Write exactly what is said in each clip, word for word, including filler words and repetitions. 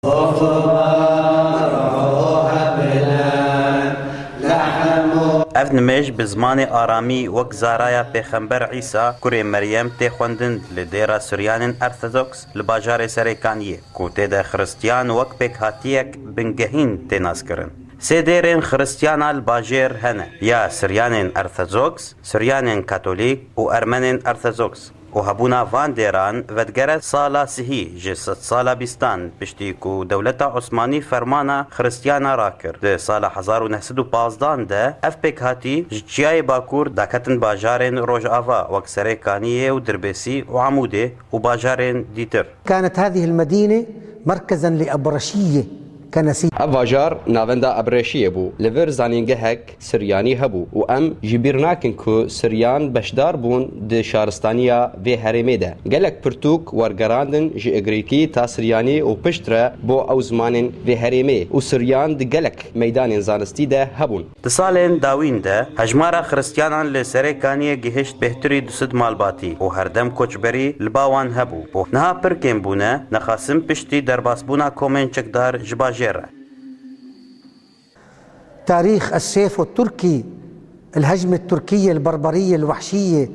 Ev nimêj bi zimanê aramî wek zaraya Pêxember Îsa kurê Meryem tê xwendin li dêra Suryanên Ortodoks li bajarê Serêkaniyê, ku tê de Xiristiyan wek pêkhatiyek bingehîn tê naskirin. Sê dêrên Xiristiyana li bajêr hene, ya Suryanên Ortodoks, Suryanên Katolîk û Ermenên Ortodoks. Û hebûna van dêran vedigere sala sihî ji sedsala bîstan, piştî ku dewleta Osmanî fermana Xiristiyana rakir. Di sala hezar û neh sed û pazdan de ev pêkhatî ji Çiyayê Bakur daketin bajarên Rojava wek Serêkaniyê û Dirbêsî û Amûdê û bajarên dîtir. كانت هذه المدينة مركزا لأبرشية كنسية. Ev bajar navenda Ebreşiyê bû. Li vir zanîngehek Siryanî hebû û em ji bîr nakin ku Siryan beşdar bûn di şaristaniya vê herêmê de. Gelek pirtûk wergerandin ji Îgrîkî ta Siryanî û piştre bo ew zimanên vê herêmê û Siryan di gelek meydanên zanistî de hebûn. Di salên dawîn de hejmara Xiristiyanan li Serêkaniyê gihişt bêhtirî du sed malbatî û herdem koçberî li ba wan hebû. Bo niha pir kêm bûne, nexasim piştî derbasbûna komên çekdar ji bajêr re. تاريخ السيف التركي، الهجمة التركية البربرية الوحشية.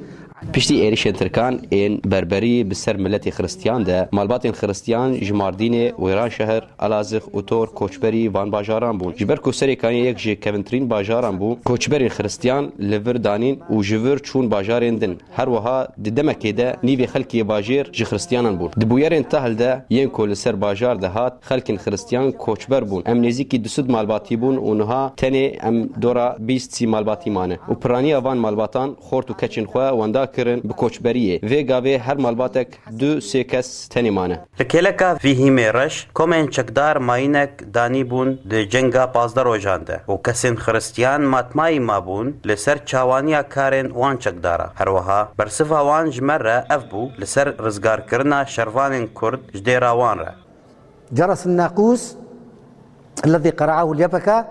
Piştî êrişên Tirkan ên berberî bi ser miletê Xiristiyan de, malbatên Xiristiyan ji Mardînê, Wêranşehir, Elazix û Tor koçberî van bajaran bûn. Ji ber ku Serêkaniyê yek ji kevintirîn bajaran bû, koçberên Xiristiyan li vir danîn û ji vir çûn bajarên din. Her wiha di demekê de nîvê xelkê bajêr ji Xiristiyanan bûn. Di bûyerên tahl de yên ku li ser bajar de hat, xelkên Xiristiyan koçber bûn. Em nêzîkî du sed malbatî bûn û niha tenê em dora bîst sî malbatî mane. Û piraniya van malbatan xort û keçên xwe wenda kirin bi koçberiyê. Vê gavê her malbatek du sê kes tenê mane. Li kêleka vî hîmê reş, komên çekdar mayînek danîbûn di cenga pazdeh rojan de û kesên Xiristiyan matmayî mabûn li ser çawaniya karên wan çekdara. Her wiha bersiva wan ji me re ev bû, li ser rizgarkirina şervanên Kurd ji dêra wan re. جرس الناقوس الذي قرعه اليبكة.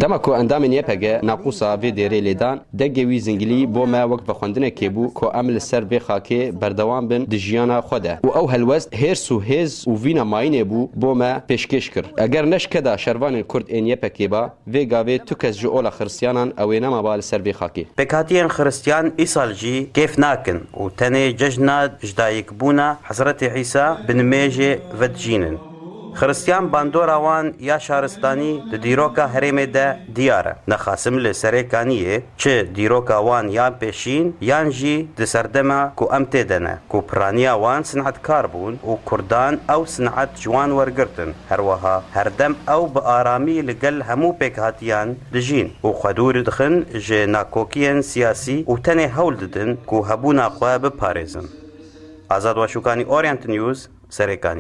Dema ku endamên Y P G naqûsa vê dêrê lê dan, dengê wî zingilî bo me wek vexwendinekê bû ku em li ser vê xakê berdewam bin di jiyana xwe de. Û ew helwest, hêrs û hêz û vîna mayînê bû bo me pêşkêş kir. Eger ne ji keda şervanên Kurd ên Y P G ba, vê gavê tu kes ji ola Xiristiyanan ew ê nemaba li ser vê xakê. Pêkhatiyên Xiristiyan îsal jî kêf nakin û tenê cejna ji dayikbûna Hezretê Îsa bi nimêjê vedijînin. Xiristiyan bandora wan ya şaristanî di dîroka herêmê de diyar e. Nexasim li Serêkaniyê çi dîroka wan ya pêşîn yan jî di serdema ku em tê de ne, ku piraniya wan sinetkar bûn û Kurdan ew sinet ji wan wergirtin. Her wiha herdem ew bi aramî li gel hemû pêkhatiyan dijîn û xwe dûr dixin ji nakokiyên siyasî û tenê hewl didin ku hebûna xwe biparêzin. Azad Weşûkanî, Orient News, Serêkanî.